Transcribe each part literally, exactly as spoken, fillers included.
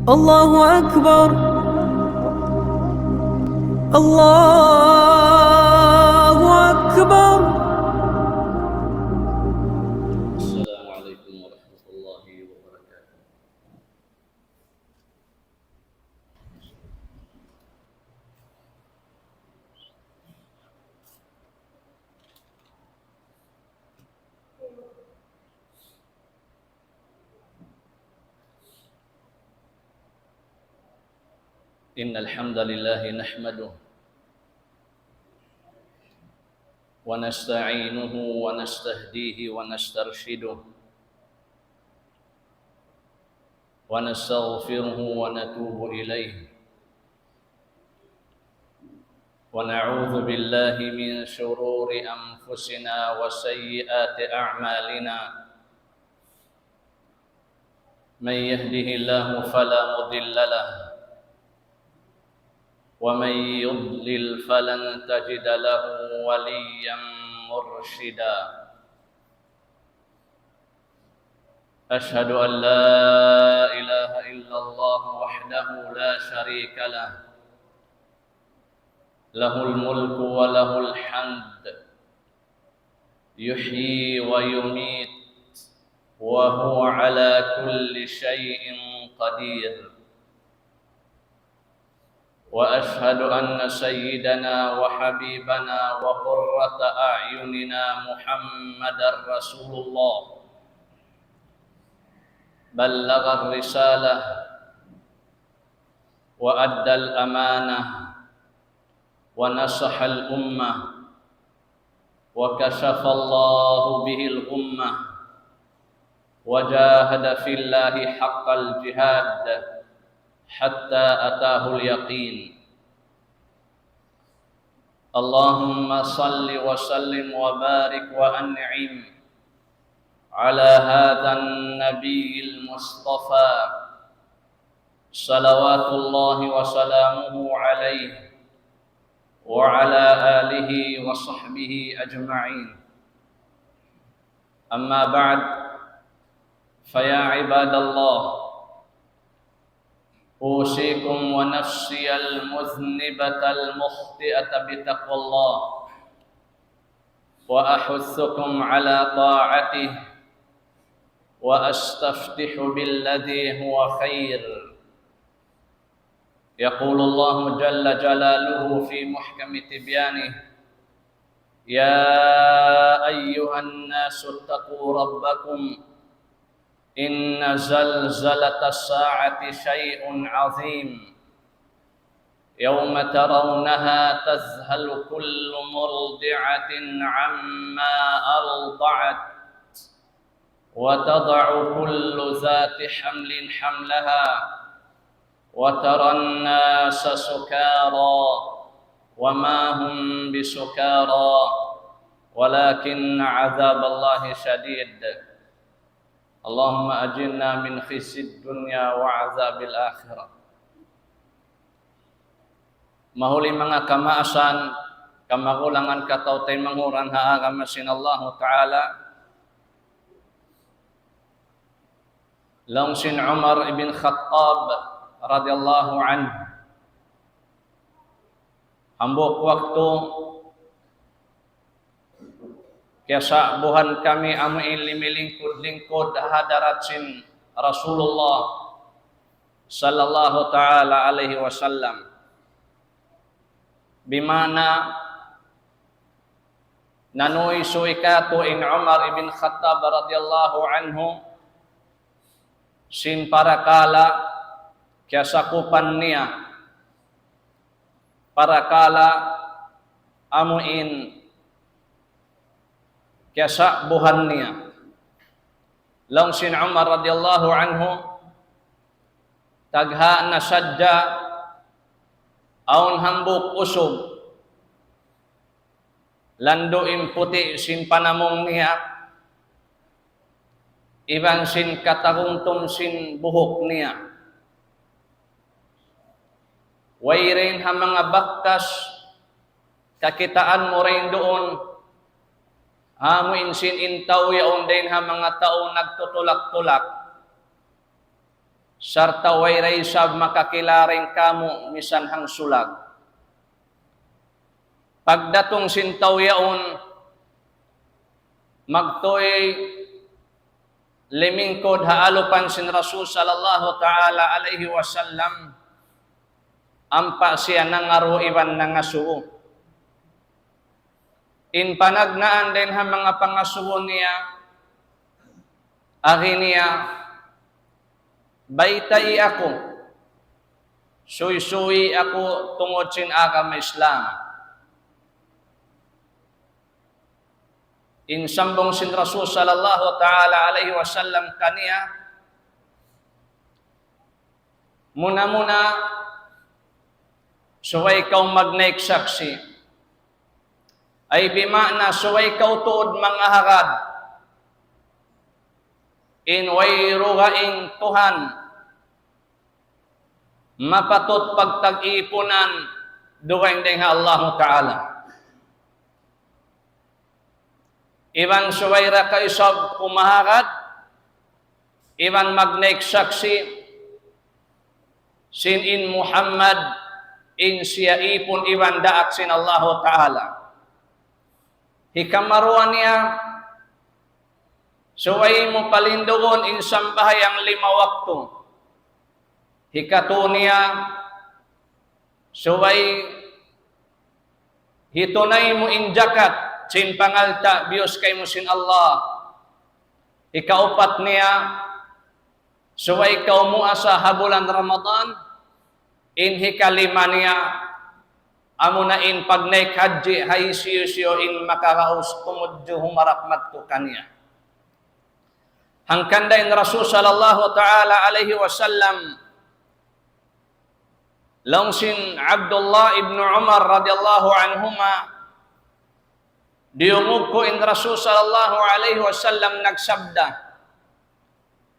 الله أكبر. الله أكبر. السلام عليكم ورحمة الله وبركاته. إن الحمد لله نحمده ونستعينه ونستهديه ونسترشده ونستغفره ونتوب إليه، ونعوذ بالله من شرور أنفسنا وسيئات أعمالنا. من يهده الله فلا مضل له، ومن يضلل فلن تجد له وليا مرشدا. أشهد أن لا إله إلا الله وحده لا شريك له، له الملك وله الحمد، يحيي ويميت، وهو على كل شيء قدير. وأشهد أن سيدنا وحبيبنا وقرة أعيننا محمدا رسول الله، بلغ الرسالة وأدى الأمانة ونصح الأمة وكشف الله به الغمة وجاهد في الله حق الجهاد حتى أتاه اليقين. اللهم صل وسلم وبارك وأنعم على هذا النبي المصطفى، صلوات الله وسلامه عليه وعلى آله وصحبه أجمعين. أما بعد، فيا عباد الله، أوصيكم ونفسي المذنبة المخطئة بتقوى الله، وأحثكم على طاعته، وأستفتح بالذي هو خير. يقول الله جل جلاله في محكم تبيانه: يا أيها الناس اتقوا ربكم إن زلزلة الساعة شيء عظيم، يوم ترونها تذهل كل مرضعة عما أرضعت وتضع كل ذات حمل حملها وترى الناس سكارى وما هم بسكارى ولكن عذاب الله شديد. اللهم أجرنا من خزي الدنيا وعذاب الآخرة. Mahuli manga kamaasan, kamagulangan, kataw-taymanghuran ha agama sin Allahu Ta'ala. Laung sin Umar ibn Khattab radiyallahu anhu, hambuuk waktu kiyasa'buhan kami amu in limilingkud-lingkud ha hadarat sin Rasulullah sallallahu ta'ala alayhi wasallam. Bima'na, nanuysuy kātu' in Umar ibn Khattab radiyallahu anhu sin parakala' kiyasakupan niya, parakala' amu in kiyasa'buhan niya. Laung sin Umar radiyallahu anhu, tagha' na sadja awn hambuuk usug, landu' in puti' sin panamung niya, iban sin katagumtum sin buhuk niya. Wayruun ha manga bakas kakitaan mu dayn duun, amu in sin in tau yaun dayn ha manga tau nagtutulak-tulak. Sarta' way da isab makakila dayn kamu' misan hangsulag. Pagdatung sin tau yaun, magtuy limingkud ha alupan sin Rasul sallallahu ta'ala alayhi wasallam, ampa siya nangaru' iban nangasubu. In panagnaan dayn ha manga pangasubu niya, agi niya, baytai aku, suysuyi aku tungud sin agama Islam. In sambung sin Rasul sallallahu ta'ala alayhi wasallam kaniya, muna-muna, subay kaw magnaik saksi'. Ay bima'na subay kaw tuud mangahagad in way dugaing Tuhan mapatut pagtag-ipunan dugaing dayn ha Allahu Ta'ala. Iban subay da kaw isab kumahagad, iban magnaik saksi' sin in Muhammad in siya ipun iban daak sin Allahu Ta'ala. Hikaruwa niya, subay mu palindugun in sambahayang lima waktu. Hikatu niya, subay hitunay mu in jakat sin pangalta' biyus kaymu sin Allah. Hikaupat niya, subay kaw muasa ha bulan Ramadan. In hikalima niya, amuna in pagnaik hajji ha hisiyu-siyu in makaraus tumudju humarap madtu kaniya. Hangkan da in Rasul sallallahu ta'ala alayhi wasallam, laung sin Abdullah ibn Umar radiyallahu anhuma, diyungug ku in Rasul sallallahu alayhi wasallam nagsabda,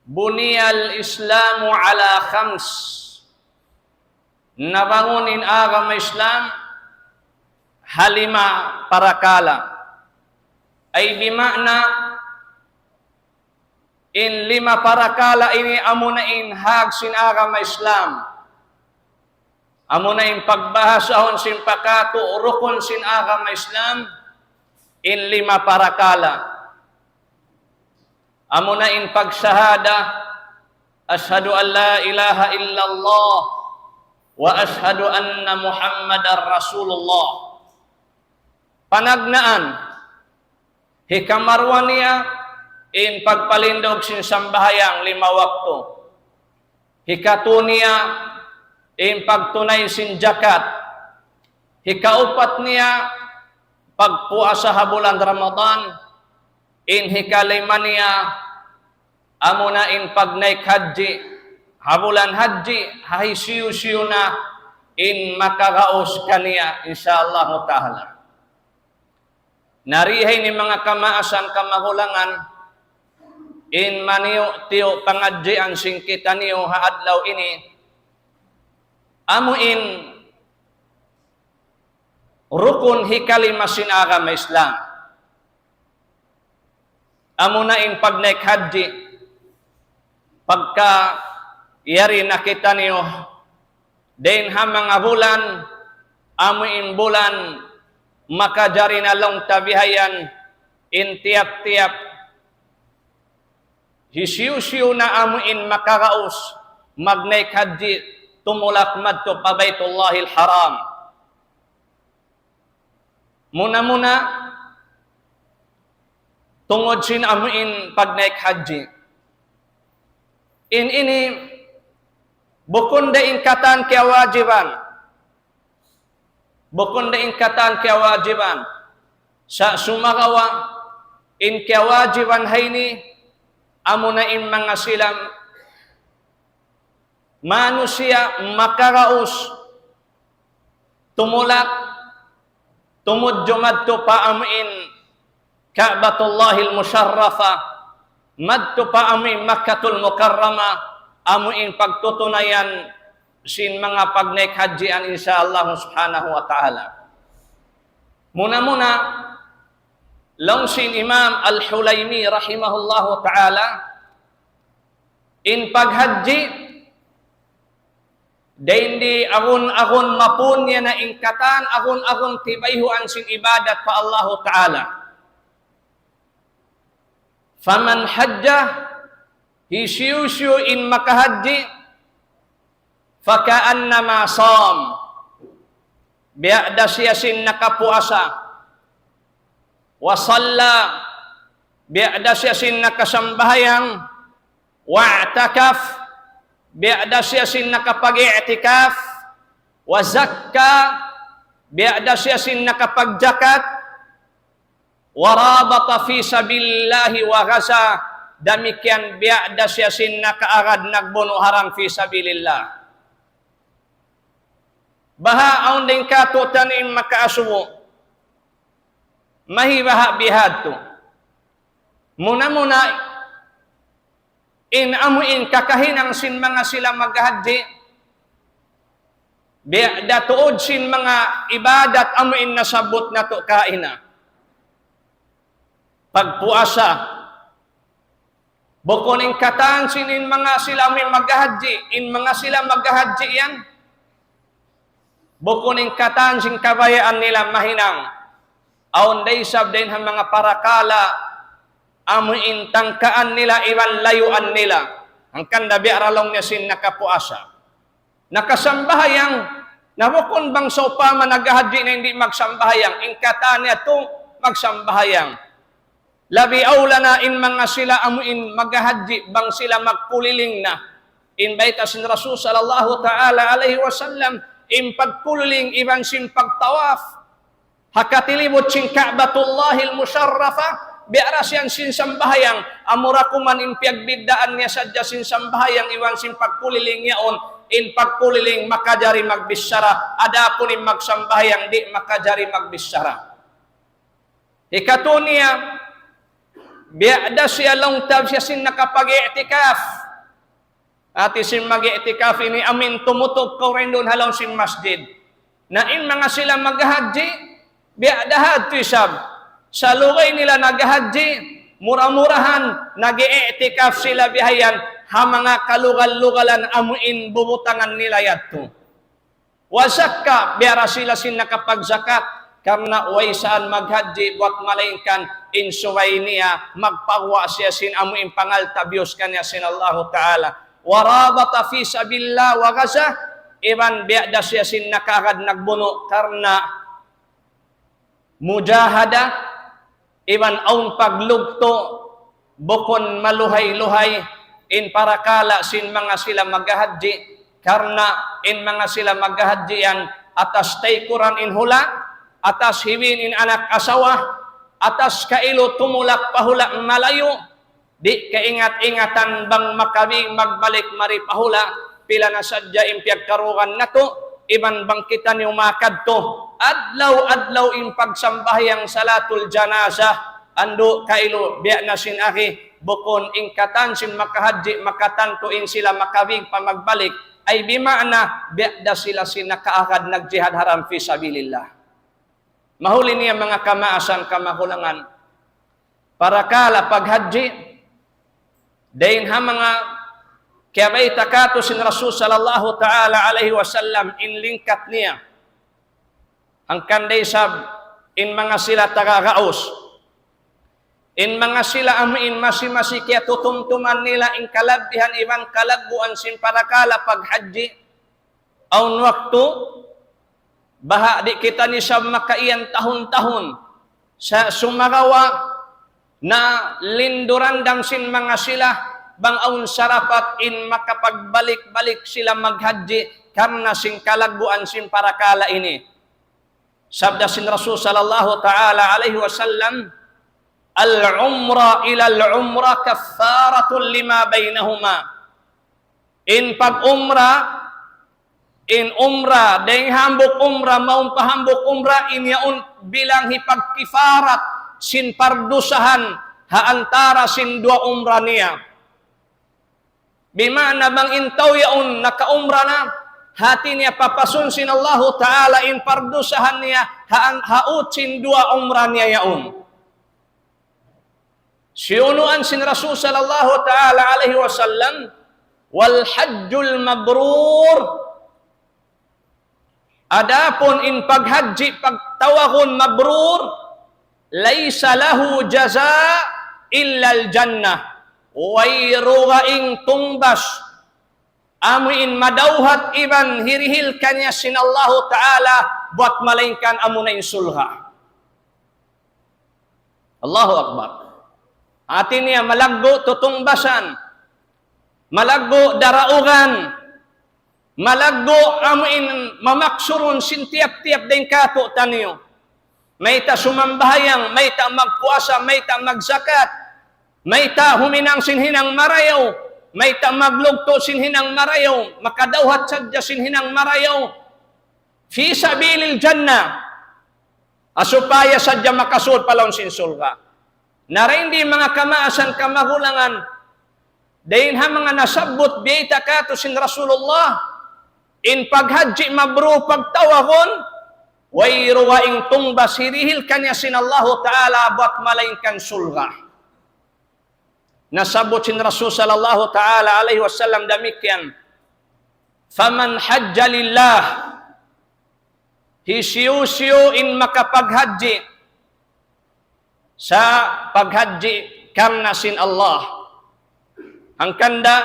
بني الإسلام على خمس. Nabangun in agama Islam ha lima parakala'. Ay bima'na, in lima parakala' ini amuna in hag sin agama Islam. Amuna in pagbahasahun sin pakatu' rukun sin agama Islam, in lima parakala'. Amuna in pagsahada, أشهد أن لا إله إلا الله وأشهد أن محمدا رسول الله. Panagnaan, hikaruwa niya, in pagpalindug sin sambahayang lima waktu. Hikatu niya, in pagtunay sin jakat. Hikaupat niya, pagpuasa ha bulan Ramadan. In hikalima niya, amuna in pagnaik hajji ha bulan hajji, ha hisiyu-siyu na in makaraus kaniya, insya Allahu ta'ala. Na di ha ini manga kamaasan kamahulangan, in maniyu-tiyu pangadjian sin kitaniyu ha adlaw ini, amu in rukun hikalima sin agama Islam. Amuna in pagnaik hajji, pagka yari na kitaniyu dayn ha manga bulan, amu in bulan makajari na laung ta bihayan, in tiyap-tiyap hisiyu-siyu na amu in makaraus magnaik hajji tumulak madtu pa Baytullahil Haram. Muna-muna, tungud sin amu in pagnaik hajji. In ini, bukun da in katan kiyawajiban. Bukun da in katan kiyawajiban. Sa' sumagawa', in kiyawajiban ha ini, amuna in manga sila manusiya' makaraus tumulak, tumudju madtu pa amu in Ka'batullahil Musharrafa, madtu pa amu in Makkatul Mukarrama, amu in pagtutunayan sin manga pagnaik hajjian, insya Allah subhanahu wa ta'ala. Muna-muna, laung sin Imam Al-Hulaymi rahimahullahu ta'ala, in paghajji, Dayn di agun-agun mapun niya na in katan agun-agun tibayhuan sin ibadat pa Allahu Ta'ala. فمن حج, hisiyu-siyu in makahajji, فكأنما صام, biya' da siya sin nakapuasa. وصلى, biya' da siya sin nakasambahayang. واعتكف, biya' da siya sin nakapag-i'tikaf. وزكى, biya' da siya sin nakapagjakat. ورابط في سبيل الله وغزا, damikkiyan biya' da siya sin nakaagad nagbunu' ha lawm fi sabilillah. Baha' awn dayn katu'niyu in makaasubu? Mahi baha' bihadtu. Muna-muna, in amu in kakahinang sin manga sila maghajji, biya' da tuud sin manga ibadat amu in nasabbut natu' kaina. Pagpuasa. Bukun in katan sin in manga sila amu in maghajji, in manga sila maghajji yan. Bukun in katan sin kabayaan nila mahinang. Awn da isab dayn ha manga parakala' amu in tangkaan nila iban layuan nila. Hangkan da biya' ra laung niya sin nakapuasa. Nakasambahayang, na bukun bang sawpama naghahajji na di' magsambahayang, in katan niya tu magsambahayang. Labi awla na in manga sila amu in maghahajji bang sila magkuliling na. In bayta' sin Rasul sallallahu ta'ala alayhi wasallam, in pagkuliling iban sin pagtawaf ha katilibut sin Ka'batullahil Musharrafa, biya' da siya sin sambahayang, amura kuman in piyagbiddaan niya sadja sin sambahayang iban sin pagkuliling yaun, in pagkuliling makajari magbichara, adapun in magsambahayang di' makajari magbichara. Hikatu niya, biya' da siya laung ta biya' sin nakapag-i'tikaf. Hati sin mag-i'tikaf ini amu in tumutug kaw dayn duun ha lawm sin masjid. Na in manga sila maghahajji, biya' da hadtu isab. Sa' lugay nila naghahajji, mura-murahan, nag-i'tikaf sila bihayan, ha manga kalugal-lugalan amu in bubutangan nila yadtu. وزكى, biya' da sila sin nakapagjakat, karna' way saan maghajji buwat malaingkan in subay niya magpaguwa' siya sin amu in pangalta' biyus kaniya sin Allahu Ta'ala. ورابط في سبيل الله وغزا, iban biya' da siya sin nakaagad nagbunu' karna' mujahada, iban awn paglugtu', bukun maluhay-luhay in parakala' sin manga sila maghahajji, karna' in manga sila maghahajji yan atas taykuran in hula', atas hiwin in anak asawa, atas kailu tumulak pa hula' malayu', di' kaingat-ingatan bang makabing magbalik mari pa hula', pila na sadja in piyagkarugan natu', iban bang kitaniyu makadtu. Adlaw-adlaw in pagsambahayang salatul janazah, andu' kailu, biya' na sin agi, bukun in katan sin makahajji, makatantu in sila makabing pa magbalik, ay bima'na, biya' da sila sin nakaagad nagjihad ha lawm fi sabilillah. Mahuli niya manga kamaasan kamahulangan. Parakala' paghajji, dayn ha manga kiyabayta' katu' sin Rasul sallallahu ta'ala alayhi wasallam in lingkat niya. Hangkan da isab in manga sila taga Gaus. In manga sila amu in masi-masi kiyatutumtuman nila in kalabbihan iban kalagguan sin parakala' paghajji. Awn waktu, baha' di' kita nisab makaiyan tahun-tahun. Sa' sumagawa' na linduran dam sin manga sila, bang awn sarapat in makapagbalik-balik sila maghajji karna' sin kalagguan sin parakala' ini. Sabda sin Rasul sallallahu ta'ala alayhi wasallam, العمرة إلى العمرة كفارة لما بينهما. In pag-umra, in umra, dayn hambuuk umra, mawn pa hambuuk umra, in yaun bilang hipagkifarat sin pardusahan ha antara sin duwa umra niya. Bima'na bang in tau yaun nakaumra na, hati niya papasun sin Allahu Ta'ala in pardusahan niya ha, ha ut sin duwa umra niya yaun. Siyunuan sin Rasul sallallahu ta'ala alayhi wasallam, والحج المبرور Adapun in paghajji pagtawagun mabrur, ليس له جزاء إلا الجنة. Way dugaing tungbas amu in madawhat iban hirihil kaniya sin Allahu Ta'ala buat malaingkan amuna in surga'. Allahu Akbar. Hati niya malaggu' tutungbasan, malaggu' daraugan, malaggu' amu in mamaksurun sin tiyap-tiyap dayn kātu'niyu. Mayta' sumambahayang, mayta' magpuasa, mayta' magzakat, mayta' huminang sin hinang marayaw, mayta' maglugtu' sin hinang marayaw, makadawhat sadja sin hinang marayaw. في سبيل الجنة. Ha supaya sadja makasud pa lawm sin surga'. Na dayn di manga kamaasan kamagulangan, dayn ha manga nasabbut biyayta' kātu' sin Rasulullah, in paghajji mabrur pagtawagun, way dugaing tungbas hirihil kaniya sin Allahu Ta'ala buat malaingkan surga'. Nasabbut sin Rasul sallallahu ta'ala alayhi wasallam damikkiyan, فمن حج لله, hisiyu-siyu in makapaghajji sa' paghajji karna' sin Allah. Hangkan da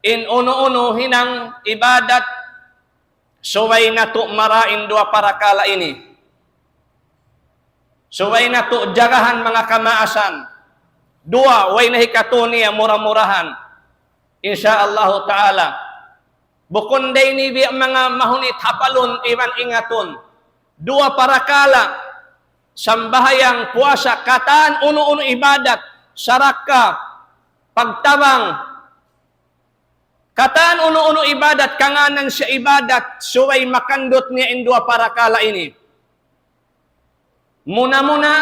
in unu-unu hinang ibadat, subay natu' mara in duwa parakala' ini. Subay natu' jagahan manga kamaasan. Duwa, way na hikatu niya mura-murahan. Insya Allahu ta'ala. Bukun da ini biya' manga mahunit hapalun iban ingatun. Duwa parakala', sambahayang, puasa, katan unu-unu ibadat, sarakka, pagtabang, katan unu-unu ibadat, kangānan siya ibadat, subay makandut niya in duwa parakala' ini. Muna-muna,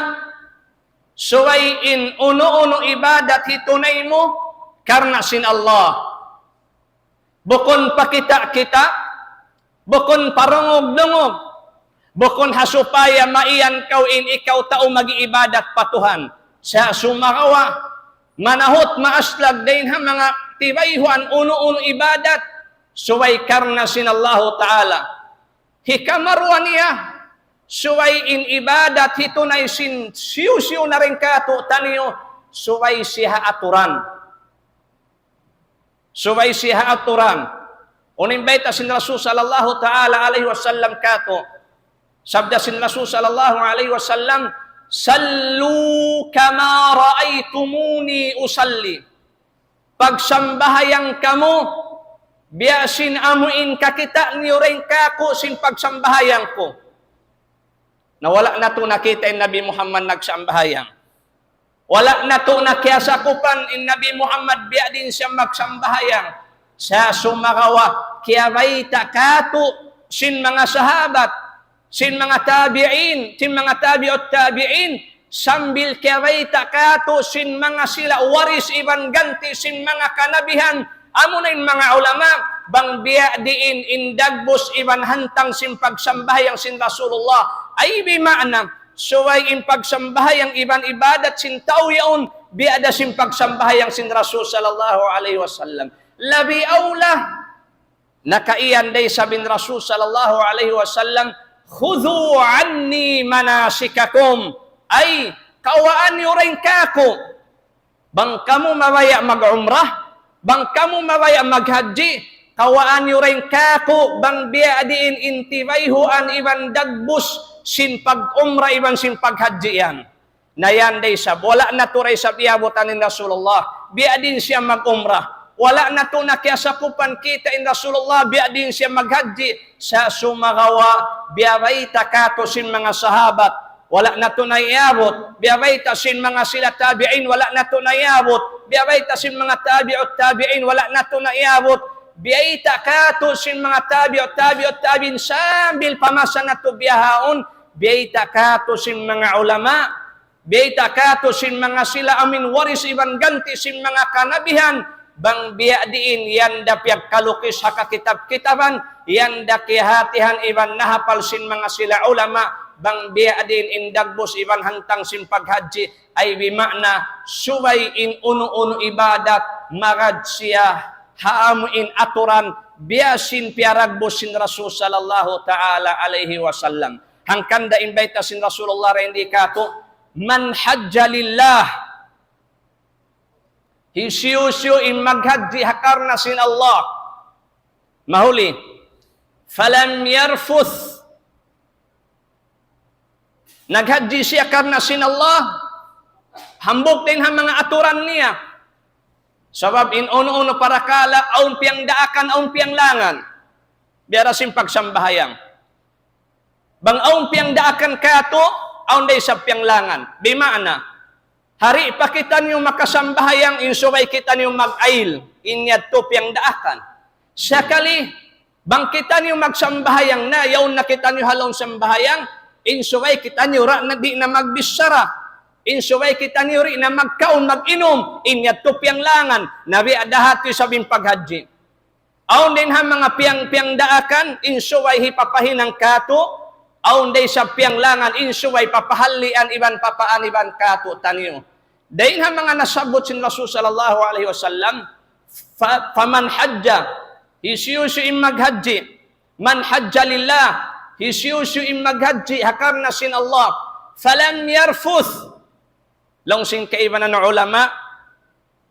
subay in unu-unu ibadat hitunay mu karna' sin Allah. Bukun pa kita'-kita', bukun pa dungug-dungug, bukun ha supaya maiyan kaw in ikaw tau mag-iibadat pa Tuhan. Sa' sumagawa', manahut maaslag dayn ha manga tibayhuan unu-unu ibadat, subay karna' sin Allahu ta'ala. Hikaruwa niya, subay in ibadat hitunay sin hisiyu-siyu na dayn kātu'niyu, subay siya ha aturan. Subay siya ha aturan. Unu in bayta' sin Rasul sallallahu ta'ala alayhi wasallam kātu'? Sabda sin Rasul sallallahu alayhi wasallam, صلوا كما رأيتموني أصلي. Pagsambahayang kamu, biya' sin amu in kakita' niyu dayn kāku' sin pagsambahayang ku. Na wala' natu' nakita' in Nabi Muhammad nagsambahayang. Wala' natu' na kiyasakupan in Nabi Muhammad biya' diin siya magsambahayang. Sa' sumagawa' kiyabayta' kātu' sin manga sahabat, sin manga tabi'in, sin manga tabi'ut tabi'in, sambil kiyabayta' kātu' sin manga sila waris iban ganti' sin manga kanabihan, amuna in manga ulama, bang biya' diin in dagbus iban hantang sin pagsambahayang sin Rasulullah. Ay bi ma'na, subay in pagsambahayang iban ibadat sin tau yaun, biya' da sin pagsambahayang sin Rasul sallallahu alayhi wasallam. Labi awla, nakaiyan da isab in Rasul sallallahu alayhi wasallam, خذوا عني مناسككم. Ay, kawaa niyu dayn kāku'. Bang kamu mabaya' mag-umrah, bang kamu mabaya' maghajji, kawaa niyu dayn kāku', bang biya' diin in tibayhuan iban dagbus sin pag-umrah iban sin paghajji yan. Na yan da isab, wala' natu' da isab iyabutan in Rasulullah. Biya' diin siya mag-umrah. Wala' natu' na kiyasakupan kita' in Rasulullah, biya' diin siya maghajji. Sa' sumagawa', biyabayta' kātu' sin manga sahabat. Wala' natu' na iyabut. Biyabayta' sin manga sila tabi'in, wala' natu' na iyabut. Biyabayta' sin manga tabi'ut tabi'in, wala' natu' na iyabut. Biyayta' kātu' sin manga tabi'ut tabi'ut tabi'in sambil pa masa natu' bihaun. Biyayta' kātu' sin manga ulama, biyayta' kātu' sin manga sila amu in waris iban ganti' sin manga kanabihan, bang biya' diin yan da piyagkalukis ha kakitab-kitaban, yan da kiyahatihan iban nahapal sin manga sila ulama, bang biya' diin in dagbus iban hantang sin paghajji, ay bi ma'na, subay in unu-unu ibadat, magad siya ha amu in aturan biya' sin piyaragbus sin Rasul sallallahu ta'ala alayhi wasallam. Hangkan da in bayta' sin Rasulullah dayn di katu', "Man hajja lillah." Hisiyu-siyu in maghajji ha karna' sin Allah. Mahuli. "Falam yarfuth." Naghajji siya karna' sin Allah, hambuuk dayn ha manga aturan niya. Sabab in unu-unu parakala', awn piyagdaakan, awn piyaglangan. Biya' da sin pagsambahayang. Bang awn piyagdaakan katu', awn da isab piyaglangan. Bimaana, hari pa kitaniyu makasambahayang, in subay kitaniyu mag-ayil, in yadtu piyagdaakan. Sakali, bang kitaniyu magsambahayang na, yaun na kitaniyu ha lawm sambahayang, in subay kitaniyu ra na di' na magbichara. In subay kitaniyu di' na magkaun, mag-inum, in yadtu piyaglangan, na biya' da hati isab in paghajji. Awn dayn ha manga piyag-, piyagdaakan, in subay hipapahinang katu', awn da isab piyaglangan, in subay papahallian iban papaaniban katu' taniyu. Dayn ha manga nasabbut sin Rasul sallallahu alayhi wasallam, fa-, "Faman hajja," hisiyu-siyu in maghajji, "man hajja lillah," hisiyu-siyu in maghajji ha karna' sin Allah, "falam yarfuth," laung sin kaibanan ulama,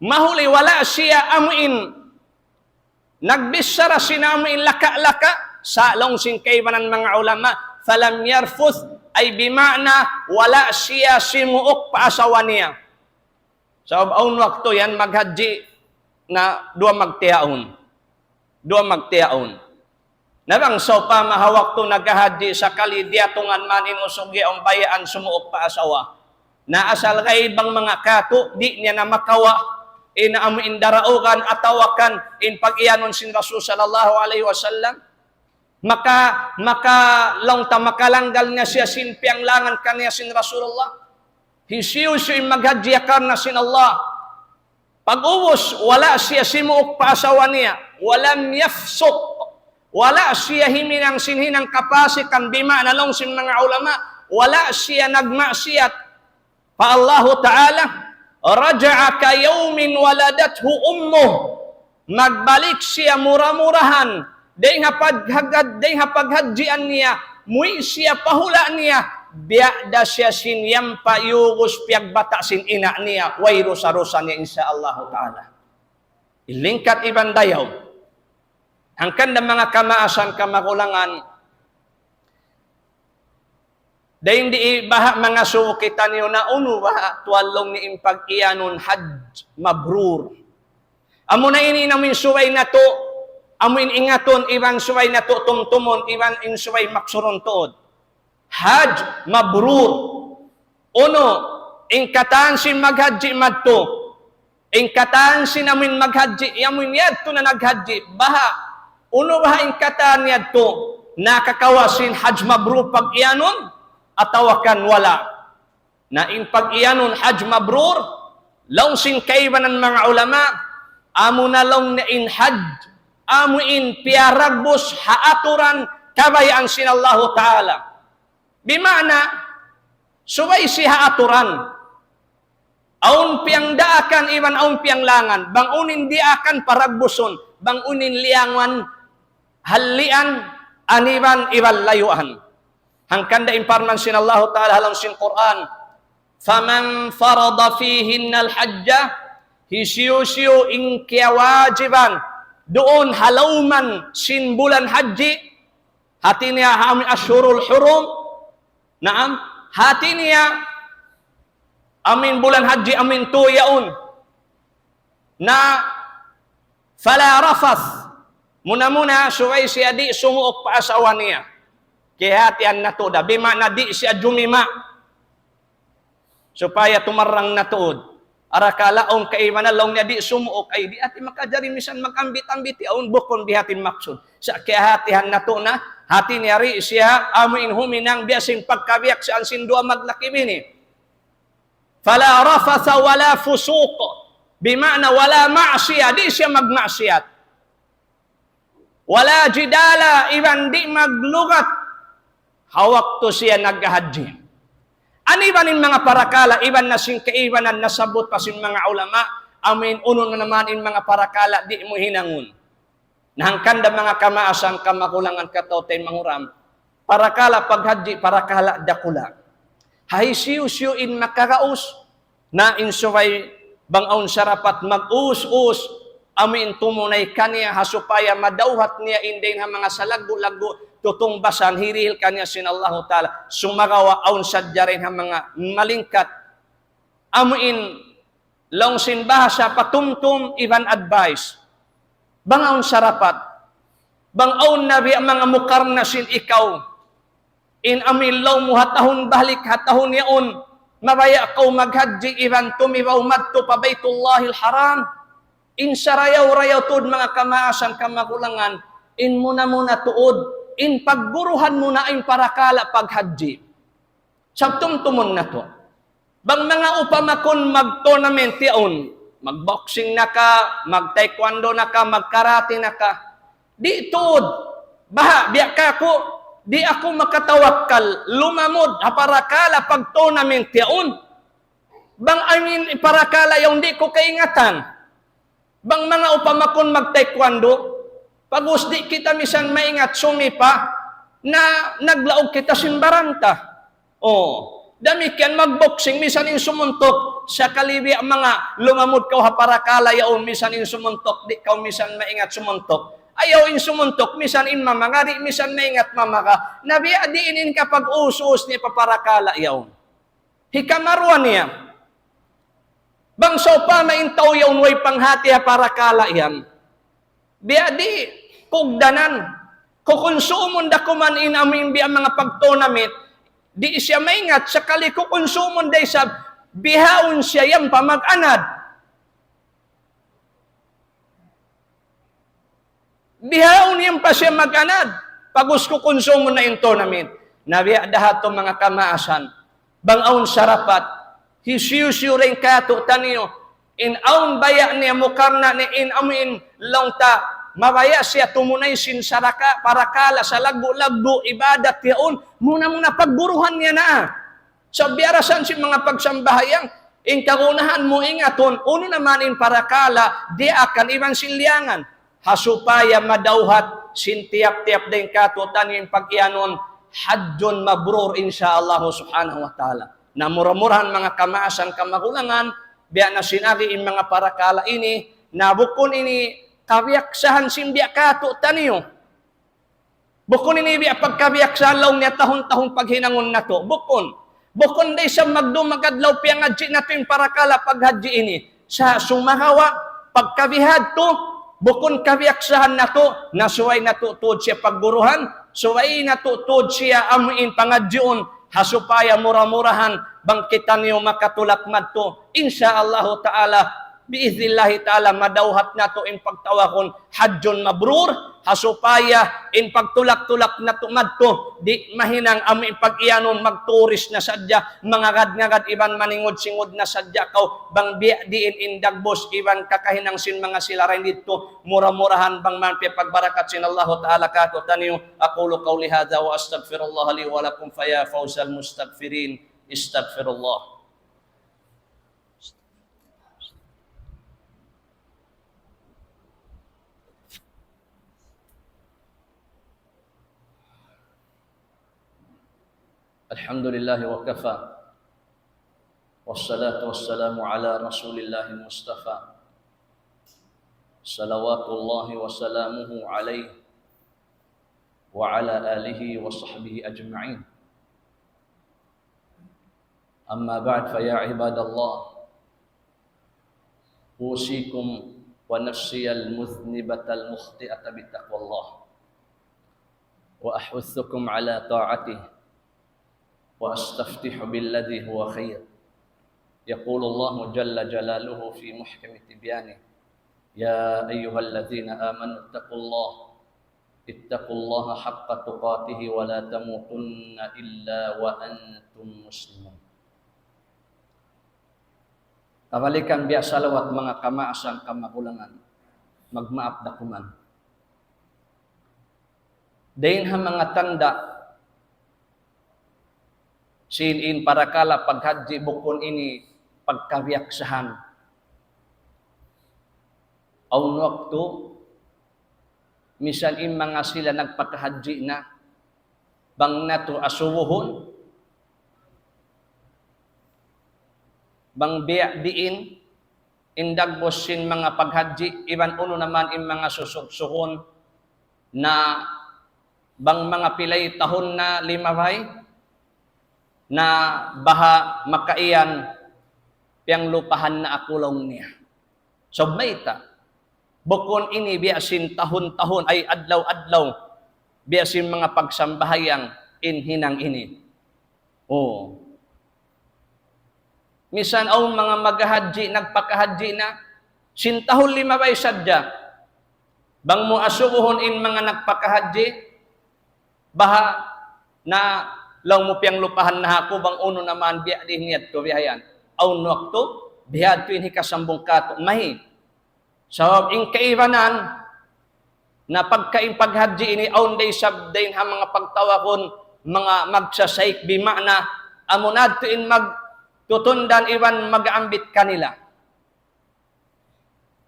mahuli wala' siya amu in nagbichara sin amu in laka'-laka', sa' laung sin kaibanan manga ulama, "falam yarfuth," ay bimaana wala' siya simuuk pa asawa niya. Sabab awn waktu yan maghajji na duwa magtiyaun. Duwa magtiyaun. Na bang sawpama ha waktu naghahajji sakali diyatungan man in usug yaun bayaan sumuuk pa asawa. Na asal gay bang manga katu', di' niya na makawa', in amu in daraugan atawa kan in pag-iyanun sin Rasul sallallahu alayhi wasallam. Maka, maka, laung ta makalanggal niya siya sin piyaglangan kaniya sin Rasulullah. Hisiyu-siyu in maghajji ha karna' sin Allah. Pag'ubus, wala' siya simuuk pa asawa niya. Walam yafsuq. Wala' siya himinang sin hinang kapasikan, bimaana laung sin manga ulama, wala' siya nagmaksiyat pa Allahu Ta'ala. Raja'a ka yawmin waladathu ummuh. Magbalik siya mura-murahan. Dayn ha paghagad, dayn ha paghajjian niya, muwi' siya pa hula' niya, biya' da siya sin yampa yugus piyagbata' sin ina' niya, way dusa-dusa niya, insya Allahu Ta'ala. In lingkat iban dayaw. Hangkan da manga kamaasan kamagulangan, dayn di baha' mangasubu kitaniyu na unu baha' tuwan laung niya in pag-iyanun Hajj Mabrur. Amuna ini in amu in subay natu', amu in ingatun, iban subay natu' tumtumun, iban in subay maksurun tuud. Hajj Mabrur. Unu, in katan sin maghajji madtu. In katan sin amu in maghajji, amu in yadtu na naghajji. Baha', unu baha' in katan yadtu, nakakawa' sin Hajj Mabrur pag-iyanun, atawa kan wala'. Na in pag-iyanun Hajj Mabrur, laung sin kaibanan manga ulama, amuna laung niya in Hajj, amu in piyaragbus ha aturan kabayaan sin Allahu Ta'ala. Bimaana, subay siya ha aturan. Awn piyagdaakan iban awn piyaglangan. Bang unu in diyaakan paragbusun. Bang unu in liyangan hallian, aniban iban layuan. Hangkan da in parman sin Allahu Ta'ala ha lawm sin Qur'an. فَمَنْ فَرَضَ فِيهِنَّ الْحَجَّ. Hisiyu-siyu in kiyawajiban duun ha lawm sin bulan hajji. Hati niya ha amu in ashhurul hurum. Naam. Hati niya amu in bulan hajji amu in tuyaun. Na فَلَا رَفَثَ. Muna-muna, subay siya di' sumuuk pa asawa niya. Kiyahatihan natu' da. Bimaana di' siya jumima'. Supaya tumarrang na tuud. Arakala' awn kaibanan laung niya di' sumuuk, ay di' hati makajari misan mag-ambit-ambit, awn bukun biya' hati maksud. Sa' kiyahatihan natu' na, hati niya di' siya, amu in huminang biya' sin pagkabiyaksaan sin duwa maglaki-bini. فَلَا رَفَثَ وَلَا فُسُوقَ. Bimaana wala ma'siyah, di' siya magmaksiyat. وَلَا جِدَالَ, iban di' maglugat. Ha waktu siya naghahajji. Aniban in manga parakala', iban na sin kaibanan nasabbut pa sin manga ulama, amuin unu na naman in manga parakala' di' mu hinangun. Na hangkan da manga kamaasan kamakulangan kataw-taymanghuran. Parakala' paghajji, parakala' dakula'. Ha hisiyu-siyu in makaraus, na in subay bang awn sarapat mag-us-us, amuin tumunay kaniya ha supaya madawhat niya in dayn ha manga salaggu'-laggu' tutungbasan hirihil kaniya sin Allahu Ta'ala. Sumagawa' awn sadja dayn ha manga malingkat. Amuin laung sin bahasa patumtum iban advice. Bang awn sarapat. Bang awn na biya' manga mukarna sin ikaw. In amuin laung mu ha tahun balik, ha tahun yaun. Mabaya' kaw maghajji iban tumibaw madtu pa Baytullahil Haram. In sarayaw-rayaw tuud manga kamaasan kamakulangan. In muna-muna tuud. In pagguruhan mu na in parakala' paghajji. Sabab tumtumun natu'. Bang manga upama kun mag-tournament yaun, mag-boxing na ka, mag-taekwondo na ka, mag-karate na ka. Di' tuud, baha', biya' kāku', di' aku makatawakkal, lumamud, ha parakala' pag-tournament yaun. Bang amuin parakala' yaun di' ku kaingatan. Bang manga upama kun mag-taekwondo, pag-ubus di' kita misan maingat sumipa, na naglaug kita sin baran ta. O, damikkiyan mag-boxing, misan in sumuntuk, sakali biya' manga lumamud kaw ha parakala' yaun, misan in sumuntuk, di' kaw misan maingat sumuntuk. Ayaw in sumuntuk, misan in mamaga, di' misan maingat mamaga. Na biya' diin in kapag-us-us niya pa parakala' yaun. Hikaruwa niya. Bang sawpama in tau yaun way panghati ha parakala' yan. Biya' di' kugdanan. Kukunsumun da kuman in amuin biya' manga pag-tournament. Di' siya maingat sakali kukunsumun da isab bihaun siya yan pa mag-anad. Bihaun yan pa siya mag-anad. Pag-ubus kukunsumun na in tournament. Na biya' da ha yadtu manga kamaasan. Bang awn sarapat. Hisiyu-siyu dayn kātu'niyu. In awn baya' niya mukarna' niya in amuin laung ta. Mabaya' siya tumunay sin saraka, parakala', salaggu'-laggu', ibadat yaun. Muna-muna pagguruhan niya na. Sa' biyarasan sin manga pagsambahayang, in kagunahan mu ingatun, unu naman in parakala', diyaakan iban sin liyangan. Ha supaya madawhat sin tiyap-tiyap dayn kātu'niyu in pag-iyanun, hajjun mabrur, insya Allah subhanahu wa ta'ala. Na mura-murahan manga kamaasan kamakulangan, biya' na sin agi in manga parakala' ini, na bukun ini kabiyaksahan sin biya' kātu'niyu. Bukun ini biya' pagkabiyaksahan laung niya tahun-tahun paghinangun natu'. Bukun. Bukun da isab magdum mag-adlaw piyangadji' natu' in parakala' paghajji' ini. Sa' sumagawa', pagkabihadtu, bukun kabiyaksahan natu', na subay natu' tuud siya pagguruhan, subay natu' tuud siya amuin pangadjiun, ha supaya mura-murahan, bang kitaniyu makatulak madtu. Insya Allahu ta'ala, bi'iznillahi ta'ala, madawhat natu' in pagtawagun hajjun mabrur, ha supaya in pagtulak-tulak natu' madtu, di' mahinang amu in pag-iyanun magturis na sadja, mangagad-ngagad iban maningud-singud na sadja kaw, bang biya' diin in dagbus iban kakahinang sin manga sila dayn didtu, mura-murahan bang man piyapagbarakat sin Allahu ta'ala kātu'niyu. أقول قولي هذا وأستغفر الله لي ولكم فيا فوز المستغفرين. استغفر الله. الحمد لله وكفى. والصلاة والسلام على رسول الله المصطفى. صلوات الله وسلامه عليه وعلى آله وصحبه أجمعين. أما بعد، فيا عباد الله، أوصيكم ونفسي المذنبة المخطئة بتقوى الله، وأحثكم على طاعته، وأستفتح بالذي هو خير. يقول الله جل جلاله في محكم تبيانه: يا أيها الذين آمنوا اتقوا الله اتقوا الله حق تقاته ولا تموتن إلا وأنتم مسلمون. Kabalikan biya' salawat manga kamaasan kamakulangan, magmaap da kuman. Dayn ha manga tanda' sin in parakala' paghajji bukun ini pagkabiyaksahan. Awn waktu, misan in manga sila nagpakahadji na, bang natu' asubuhun, bang biya' diin, in dagbus sin manga paghadji, iban unu na man in manga susuksuhun, na bang manga pilay tahun na limabay, na baha' makaiyan, piyanglupahan na aku laung niya. Sabab mayta', bukun ini biya' sin tahun-tahun, ay adlaw-adlaw, biya' sin manga pagsambahayang in hinang ini. Oh. Misan awn manga maghahadji, nagpakahadji na, sin tahun limabay sadja. Bang mu asubuhun in manga nagpakahadji, baha' na laung mu piyanglupahan na aku bang unu na man biya' diin niya tu bihayan. Awn waktu, bihadtu in hikasambung katu', mahi. Sabab in kaibanan, na pagka in paghadji ini awn da isab dayn ha manga pagtawagun, manga magsasaik, bima'na, amu na adtu in magtutundan iban mag-ambit kanila.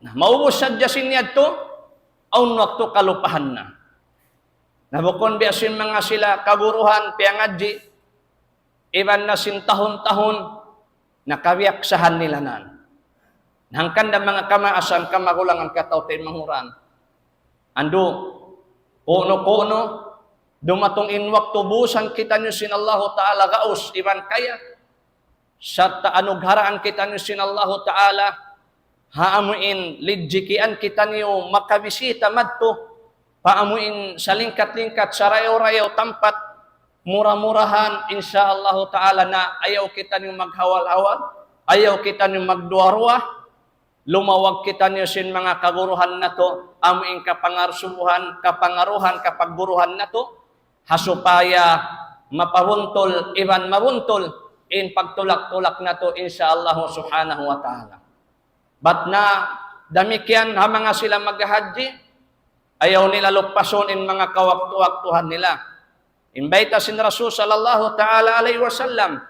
Na, maubus sadja sin yadtu, awn waktu kalupahan na. Na, bukun biya' sin manga sila kaguruhan, piyangadji, iban na sin tahun-tahun, na kabiyaksahan nila nan. Na, hangkan da manga kamaasan, kamagulangan, kataw-taymanghuran. Andu', ku'nu-ku'nu, dumatung in waktu busan kitaniyu sin Allahu Ta'ala gaus, iban kaya, sarta' anugharaan kitaniyu sin Allahu Ta'ala, ha amu in lidjikian kitaniyu makabisita madtu, pa amu in salingkat-lingkat, sarayaw-rayaw tampat, mura-murahan, insya Allahu Ta'ala na ayaw kitaniyu maghawal-hawal, ayaw kitaniyu magduwa-ruwa, lumawag kitaniyu sin manga kaguruhan natu', amu in kapangarsubuhan, kapangaruhan, kapagguruhan natu', ha supaya mapabuntul iban mabuntul in pagtulak-tulak natu', insya Allah subhanahu wa ta'ala. Bat na damikkiyan ha manga sila maghahadji, ayaw nila lupasun in manga kawaktu-waktuhan nila. In bayta' sin Rasul sallallahu ta'ala alayhi wasallam,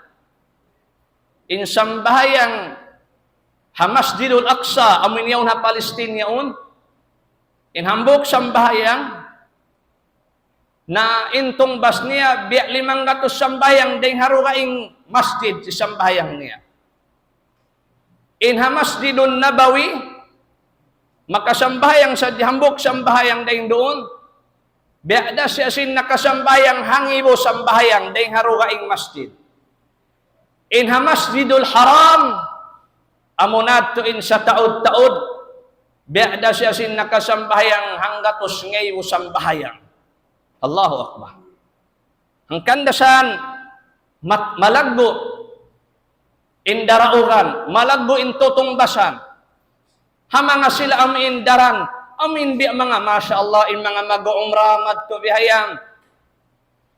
in sambahayang ha Masjidul Aqsa, amu in yaun ha Palestine yaun, in hambuuk sambahayang, na in tungbas niya, biya' limanggatus sambahayang dayn ha dugaing masjid sin sambahayang niya. In ha Masjidun Nabawi, makasambahayang sadja hambuuk sambahayang dayn duun, biya' da siya sin nakasambahayang hangibu sambahayang dayn ha dugaing masjid. In ha Masjidul Haram, amu na adtu in sataud-taud, biya' da siya sin nakasambahayang hanggatus ngaibu sambahayang. Allahu Akbar. Hangkan da san mat-, malaggu' in daraugan, malaggu' in tutungbasan. Ha manga sila amu in daran, amu in biya' manga, masha Allah, in manga mag-umrah madtu bihayan.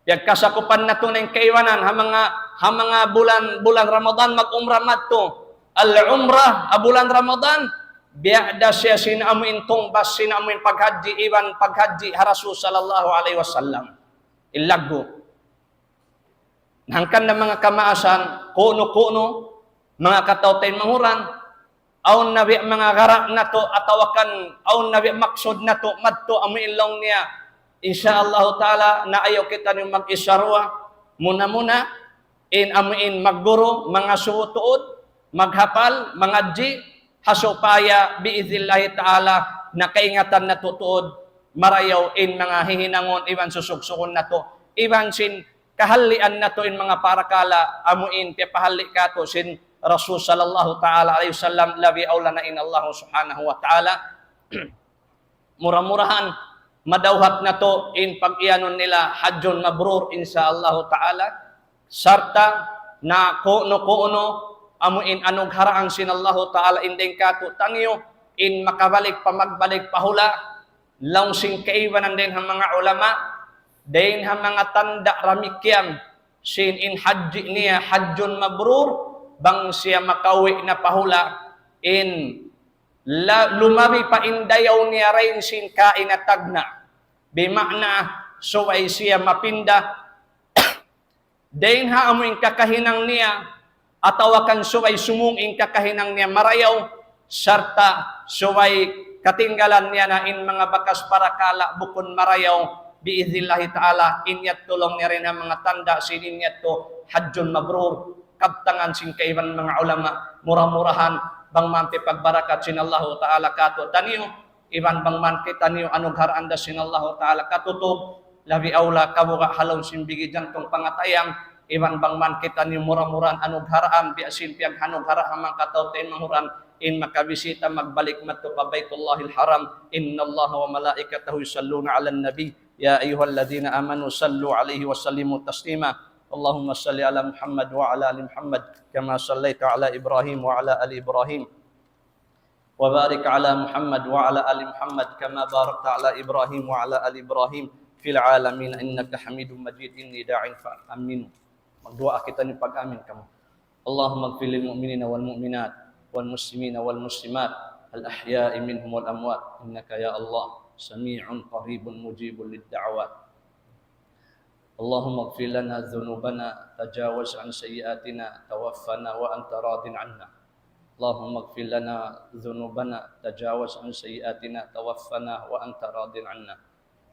Piyagkasakupan natu' na in kaibanan, ha manga, ha manga bulan, bulan Ramadan mag-umrah madtu. Al-umrah, ha bulan Ramadan, biya' da siya sin amu in tungbas, sin amu in paghadji, iban paghadji ha Rasul sallallahu alayhi wasallam. In laggu'. Hangkan da manga kamaasan, ku'nu-ku'nu, manga kataw-taymanghuran, awn na biya' manga gara' natu', atawa kan awn na biya' maksud natu' madtu amu in laung niya. Insya Allahu ta'ala, na ayaw kitaniyu mag-isa-ruwa, muna-muna, in amu in magguru, mangasubu tuud, maghapal, mangadji', ha supaya bi'idhnillahi ta'ala, na kaingatan natu' tuud, marayaw in manga hihinangun, iban susuksuhun natu', iban sin kahalian natu' in manga parakala', amu in piyapahalli' katu' sin Rasul sallallahu ta'ala alayhi wasallam, labi awla na in Allah subhanahu wa ta'ala. Mura-murahan, madawhat natu' in pag-iyanun nila hajjun mabrur, insya Allahu ta'ala. Sarta' na ku'nu-ku'nu, amu in anugharaan sin Allahu ta'ala in dayn katu' taniyu, in makabalik pa magbalik pa hula', laung sin kaibanan dayn ha manga ulama, dayn ha manga tanda' damikkiyan, sin in hajji niya hajjun mabrur, bang siya makauwi' na pa hula', in la-, lumabi pa in dayaw niya dayn sin kaina tagna'. Bima'na, subay siya mapinda, dayn ha amu in kakahinang niya, atawa kan subay sumūng in kakahinang niya marayaw, sarta' subay Katinggalan niya na in manga bakas parakala' bukun marayaw, bi'idhnillahi ta'ala, in yadtu laung niya dayn ha manga tanda' sin in yadtu, hajjun mabrur, kabtangan sin kaibanan manga ulama, mura-murahan, bang man piyagbarakat sin Allahu ta'ala kātu'niyu, iban bang man kitaniyu anugharaan da sin Allahu ta'ala katutug, labi awla kabuga' ha lawm sin bigi jantung pangatayang, iban bang man kitaniyu mura-murahan anugharaan, biya' sin piyaghanughara' ha manga kataw-taymanghuran, in makabisita magbalik madtu pa Baytullahil Haram. إن الله وملائكته يصلون على النبي يا أيها الذين آمنوا صلوا عليه وسلموا تسليما. اللهم صل على محمد وعلى آل محمد كما صليت على إبراهيم وعلى آل إبراهيم وبارك على محمد وعلى آل محمد كما باركت على إبراهيم وعلى آل إبراهيم في العالمين إنك حميد مجيد. إني داع فآمنوا. Magduwaa kitaniyu pag-amin kamu. اللهم اغفر للمؤمنين والمؤمنات والمسلمين والمسلمات الأحياء منهم والأموات إنك يا الله سميع قريب مجيب للدعوات. اللهم اغفر لنا ذنوبنا، تجاوز عن سيئاتنا، توفنا وأنت راض عنا. اللهم اغفر لنا ذنوبنا، تجاوز عن سيئاتنا، توفنا وأنت راض عنا.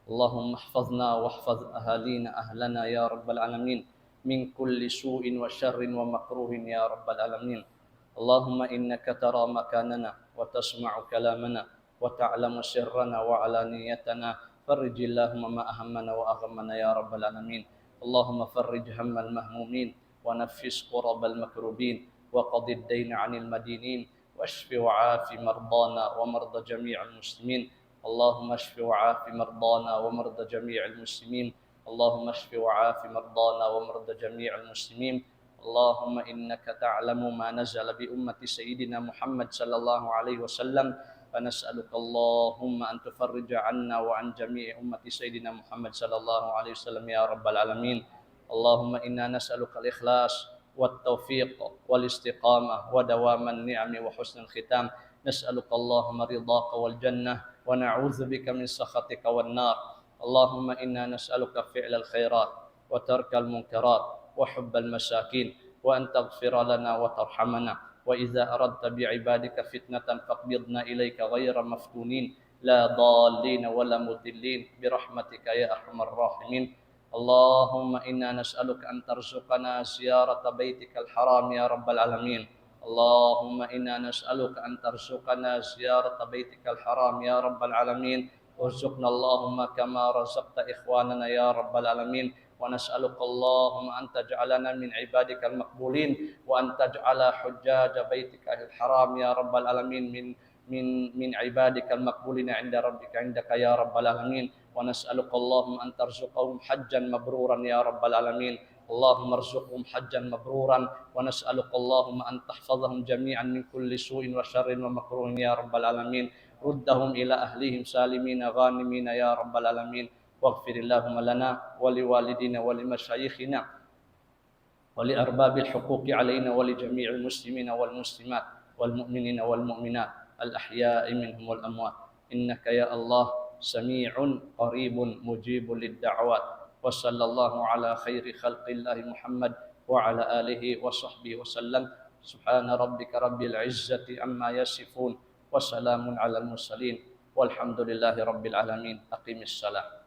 اللهم احفظنا واحفظ أهالينا، أهلنا يا رب العالمين، من كل سوء وشر ومكروه يا رب العالمين. اللهم إنك ترى مكاننا وتسمع كلامنا وتعلم سرنا وعلانيتنا، فرج اللهم ما أهمنا وأغمنا يا رب العالمين. اللهم فرج هم المهمومين ونفس كرب المكروبين وقض الدين عن المدينين واشف وعاف مرضانا ومرضى جميع المسلمين. اللهم اشف وعاف مرضانا ومرضى جميع المسلمين. اللهم اشف وعاف مرضانا ومرضى جميع المسلمين. اللهم إنك تعلم ما نزل بأمة سيدنا محمد صلى الله عليه وسلم، فنسألك اللهم أن تفرج عنا وعن جميع أمة سيدنا محمد صلى الله عليه وسلم يا رب العالمين. اللهم إنا نسألك الإخلاص والتوفيق والاستقامة ودوام النعم وحسن الختام. نسألك اللهم رضاك والجنة ونعوذ بك من سخطك والنار. اللهم إنا نسألك فعل الخيرات وترك المنكرات وحب المساكين وأن تغفر لنا وترحمنا وإذا أردت بعبادك فتنة فاقبضنا إليك غير مفتونين لا ضالين ولا مضلين برحمتك يا أرحم الراحمين. اللهم إنا نسألك أن ترزقنا زيارة بيتك الحرام يا رب العالمين. اللهم إنا نسألك أن ترزقنا زيارة بيتك الحرام يا رب العالمين. ارزقنا اللهم كما رزقت إخواننا يا رب العالمين. ونسألك اللهم أن تجعلنا من عبادك المقبولين، وأن تجعل حجاج بيتك الحرام يا رب العالمين من من من عبادك المقبولين عند ربك عندك يا رب العالمين. ونسألك اللهم أن ترزقهم حجا مبرورا يا رب العالمين. اللهم ارزقهم حجا مبرورا. ونسألك اللهم أن تحفظهم جميعا من كل سوء وشر ومكروه يا رب العالمين. ردهم إلى أهلهم سالمين غانمين يا رب العالمين. واغفر اللهم لنا ولوالدينا ولمشايخنا ولأرباب الحقوق علينا ولجميع المسلمين والمسلمات والمؤمنين والمؤمنات الأحياء منهم والأموات إنك يا الله سميع قريب مجيب للدعوات. وصلى الله على خير خلق الله محمد وعلى آله وصحبه وسلم. سبحان ربك رب العزة عما يصفون وسلام على المرسلين والحمد لله رب العالمين. أقم الصلاة.